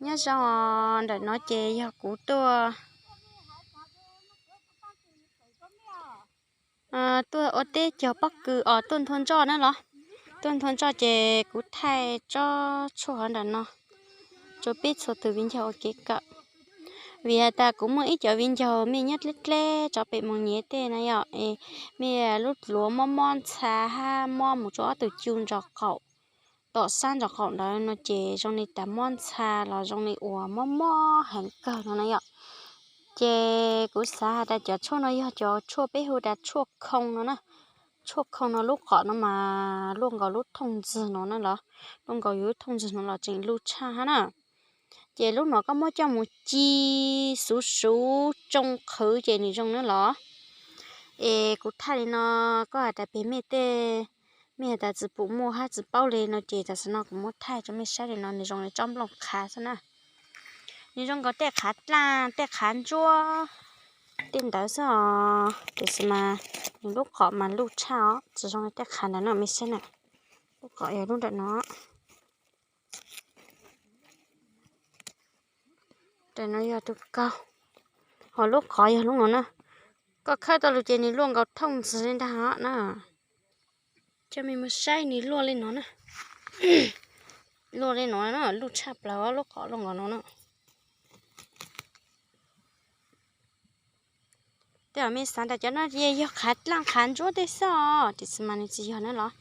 Nyob zoo, ntawm no ces yog kuv tuaj, tuaj ua teb cog pob kws os, tuaj nthua ntsoj na los. Tuaj nthua ntsoj ces kuv thaij tsob tshuaj hauv ntawm no rau peb txhua tus viv ncaus ua kev kawm. Vim has tas kuv muaj ib cov viv ncaus mej nyob dleb dleb rov pem Moos Nyiv tej na yom, mej lub dluav mob mob ntxha hab mob mus rau ob tug cu ntsos qaum, tom sab ntsos qaum ntawd no ces zoo li tas mob ntxha los zoo li uas mob mob heev kawg no na yom. Ces kuv xav has tas cov tshuaj no yog cov tshuaj peb hu tas tshuaj khoo no na. Tshuaj khoo no lub qom no mas luaj nkaus lub thooj ntxwg no na los, luaj nkaus yus lub thooj ntxwg no los tseem luj tshaj hab na. Ces lub no koj muab coj mus ci xuv xuv tsoo qhwv ces nws zoo na los. Es kuv thaij li no, koj has tas pem mej tej, mej has tas tsis pum muaj hab tsis paub li no ces tam sim no kuv muab thaij rau mej saib li no, nws zoo li tsob nplooj qhav xwb na. Nws zoo nkaus tej qhav dlaaj tej qhav ntsuab tej ntawd xwb os, tiam sis mas nws lub qom mas luj tshaj os, tsis zoo li tej qhav ntawd no mej saib na. Lub qom yog lub nram no. Ntawm no yog tus kaug, ho lub qom yog lub no na. Koj khawb tau lug ces nws luaj nkaus thooj ntxwg li ntag os na. Coj mej mus saib nws luaj li no na. Luaj li no na, luj tshaj plaws os, lub qom luaj nkaus no na. Tej zaum mej xav tas cov no yog qhav dlaaj qhav ntsuab tej xwb os, tiam sis mas nws tsis yog na los.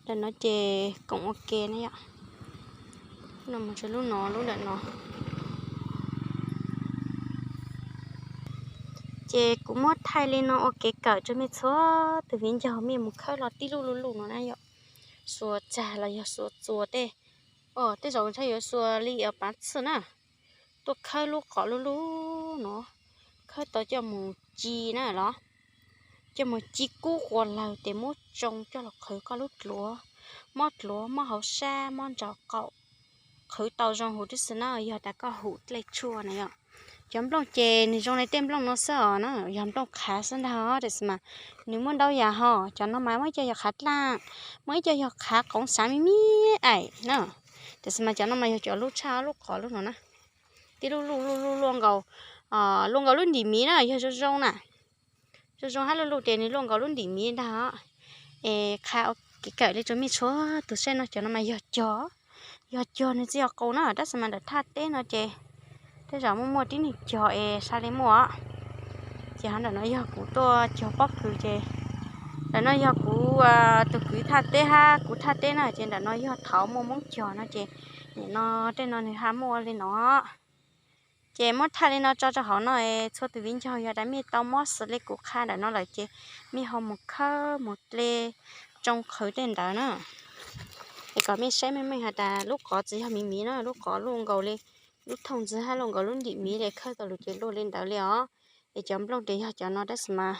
Ntawm no ces koom ua ke na yom. Lub no mus rau lub no, lub ntawm no. Ces kuv muab thaij li no ua kev kawm rau mej txhua tus viv ncaus mej mus khawb los tib luj luj luj no na yom. Xuas tsag los yog xuas txuas tej, tej zaum ntshai yuav xuas li pav txhwj na, tuaj khawb lub qom luj luj no, khawb tau coj mus ci na los, coj mus ci kub quas lawg tes muab tsoo coj los qhwv koj lub dluav, mob dluav mob hauv sab mob ntsos qaum, qhwv tau zoo huv tib si na, yog tas koj hum dlej tshuaj na yom. Cov nplooj ces nws zoo li tej nplooj no xwb os na, yog nplooj qhav xwb ntag, tiam sis mas nws muaj ntau yam ho, cov no mas muaj ib co yog qhav dlaaj, muaj ib co yog qhav qoov sav me me aim na, tiam sis mas cov no mas yog cov luj tshaj lub qom lub no na. Tib luj luj luj luj luaj nkaus, luaj nkaus lub ntim miv na, yog zoo zoo na. Zoo zoo hab luj luj ces nws luaj nkaus lub ntim miv ntag. Es qha kev kawm li rau mej txhua tus saib no, cov no mas yog cog, yog cog nws tsis yog qus na, tab sis mas ntawm thaj teb no ces tej zaum muaj muaj tib neeg cog es xav li muaj. Ces ho ntawm no yog kuv tuaj cog pob kws ces ntawm no yog kuv tus kwv thaj teb hab kuv thaj teb na, ces ntawm no yog thaum muaj Hmoob cog no ces nim no tej no nws ho muaj li no. Ces muab thaij li no tso rau hauv no, txhua tus viv ncaus yog tas mej tau mob xws li kuv qha ntawm no lawm ces mej ho mus khawb mus dle tsoo qhwv tej ntawd na. Es kom mej saib meej meej has tas lub qov tsis yog miv miv na, lub qov luaj nkaus li lub thooj ntxwg hab luaj nkaus lub ntim miv li, khawb tau lug ces luaj li ntawd li os. Es cov nplooj tes yog cov no tab sis mas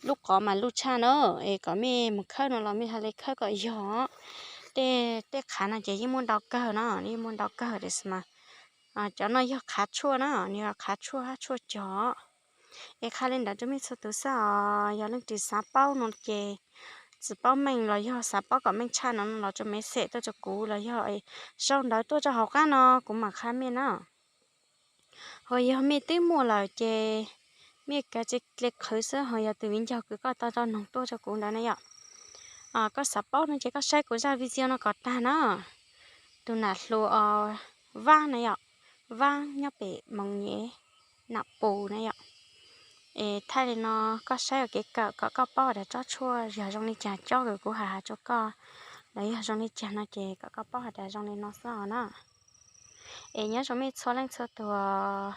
lub qov mas luj tshaj na, es kom mej mus khawb no los mej ha le khawb kom yog. Tej, tej qhav no ces yeej muaj ntau kawg na, yeej muaj ntau kawg tiam sis mas cov no yog qhav tshuaj na, nws yog qhav tshuaj hab tshuaj cog. Es qha li ntawd rau mej txhua tus xwb os, yog leej twg xav paub no ces tsis paub meej los yog xav paub kom meej tshaj no los tso message tuaj rau kuv los yog sau ntawv tuaj rau hauv qab no kuv mam qha mej na. Ho yog mej twb muaj lawm ces mej kav tsij dle qhwv xwb, ho yog tus viv ncaus kws koj tau rau noog tuaj rau kuv ntawd na yom. Koj xav paub no ces koj saib kuv zaj video no kom tag na. Tus nam hluas Vaab na yom, Vaab nyob pem Moos Nyem, Nam Pus na yom. Es thaij li no koj saib ua kev kawm kom koj paub has tas tsob tshuaj yog zoo li cas, cob kws kuv has has rau koj los yog zoo li cas no ces kom koj paub has tas zoo li no xwb os na. Es nyob zoo mej txhua leej txhua tus.